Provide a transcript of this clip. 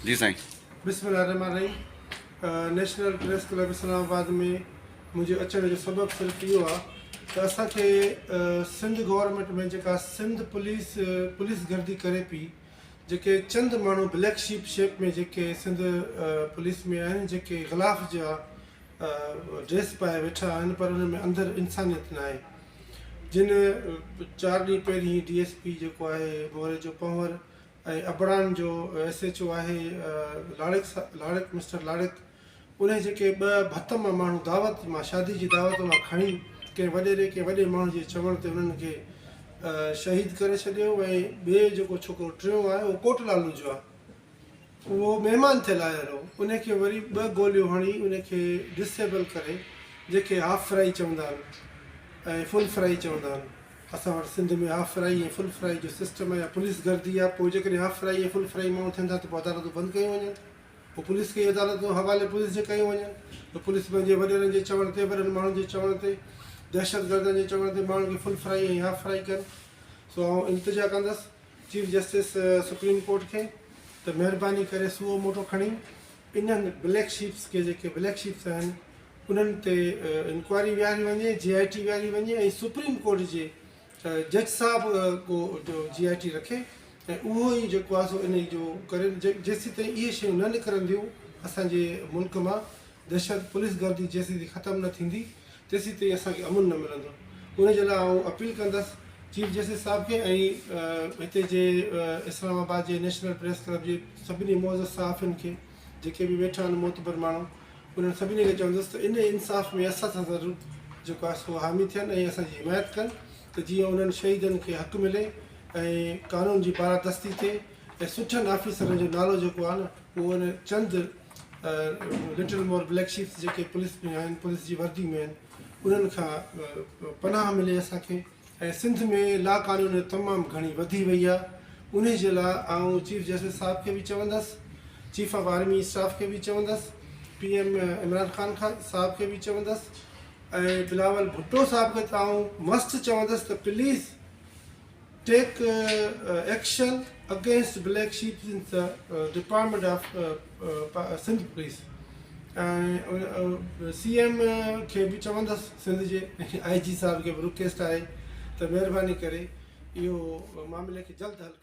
جي سائين. بسم الله الرحمٰن الرحيم national press club Islamabad ۾ منهنجي اچڻ جو سبب صرف اهو آهي ته اسان کي سنڌ گورنمينٽ ۾ جيڪا سنڌ پوليس پوليس گردي ڪري پئي جيڪي چند ماڻهو بليڪ شيپ شيپ ۾ جيڪي سنڌ پوليس ۾ آهن جيڪي غلاف جا ڊريس پائي ويٺا آهن پر انهن ۾ اندر انسانيت ناهي جن چار ڏينهن پهرين ڊي ايس پي جيڪو آهي موري جو پنهور ۽ ابڙان جو ايس ايڇ او آهي لاڙڪ لاڙڪ مسٽر لاڙڪ انهي جيڪي ٻه ڀت مان ماڻهو دعوت مان شادي جي دعوت مان کڻي ڪنهن وڏيري ڪنهن وڏي ماڻهو جي چوڻ تي انهن کي شهيد ڪري ڇڏيو ۽ ٻئي جيڪو ڇوڪرو ٽيون آهي اهو ڪوٽ لالو جو آهي اهو مهمان ٿيل آيل هو انهي کي وري ٻه گوليون هڻي انهي کي ڊسيبل ڪري جنهن کي هاف فرائي چوندا آهن ۽ فل فرائي چوندا آهن اسان وٽ Sindh ۾ half fry ۽ full fry جو سسٽم آهي يا پوليس گردي آهي پوء جيڪڏهن هاف فرائي ۽ فل فرائي ماڻهو ٿين ٿا ته پوء عدالتون بند ڪيون وڃن پوء پوليس کي ئي عدالتون حوالي پوليس جي ڪيون وڃن ته پوليس پنهنجي وڏيرن جي چوڻ تي وڏن ماڻهن جي چوڻ تي دهشتگردن جي چوڻ تي ماڻهن کي فل فرائي ۽ هاف فرائي ڪن سو آئون التجا ڪندس چيف جسٽس سپريم ڪورٽ کي ته مهرباني ڪري سوئو موٽو کڻي انهن بليڪ شيپس کي جيڪي بليڪ شيپس آهن انهن تي انڪوائري ويهاري وڃي جي آء ٽي ويهاري وڃي ۽ سپريم ڪورٽ جي جج صاحب ڪو جو جي آء ٽي رکي ۽ اهو ئي جيڪو آهي سو انهي جو ڪري جيسين تائين اهي شيون نه نڪرنديون اسان جي ملڪ مان دهشت پوليس گردي جيسين تائين ختم نه ٿيندي تيسين تائين اسان کي امن نه ملندو ان جي لاء آئون اپيل ڪندس چيف جسٽس صاحب کي ۽ هتي جي اسلام آباد جي نيشنل پريس ڪلب جي سڀني معزز صحافين کي جيڪي به ويٺا آهن معتبر ماڻهو انهن سڀني کي چوندس ته ان انصاف ۾ اسان سان ضرور جيڪو آهي سو حامي ٿين ۽ اسان جي حمايت ڪن ته جيئن انهن شهيدن کي حق ملي ۽ قانون جي بالادستي ٿئي ۽ سٺن آفيسرن جو نالو جيڪو آهي نه اهو ان چند لٽل مور بليڪ شيپس جيڪي پوليس ۾ آهن پوليس جي وردي ۾ آهن انهن کان پناهه ملي اسان کي ۽ سنڌ ۾ لا قانونيت تمام گهڻي وڌي وئي آهي انهي جي لاء آئون چيف جسٽس صاحب کي به چوندس چيف آف آرمي اسٽاف کي به چوندس پي ايم عمران خان صاحب کي به چوندس ۽ بلاول ڀٽو صاحب کي ته آئون مست چوندس ته please take action against black sheeps in the department of Sindh police ۽ C M کي به چوندس سنڌ جي آئي جي صاحب کي به رڪويسٽ آهي ته مهرباني ڪري اهو معاملي کي جلد حل ڪري.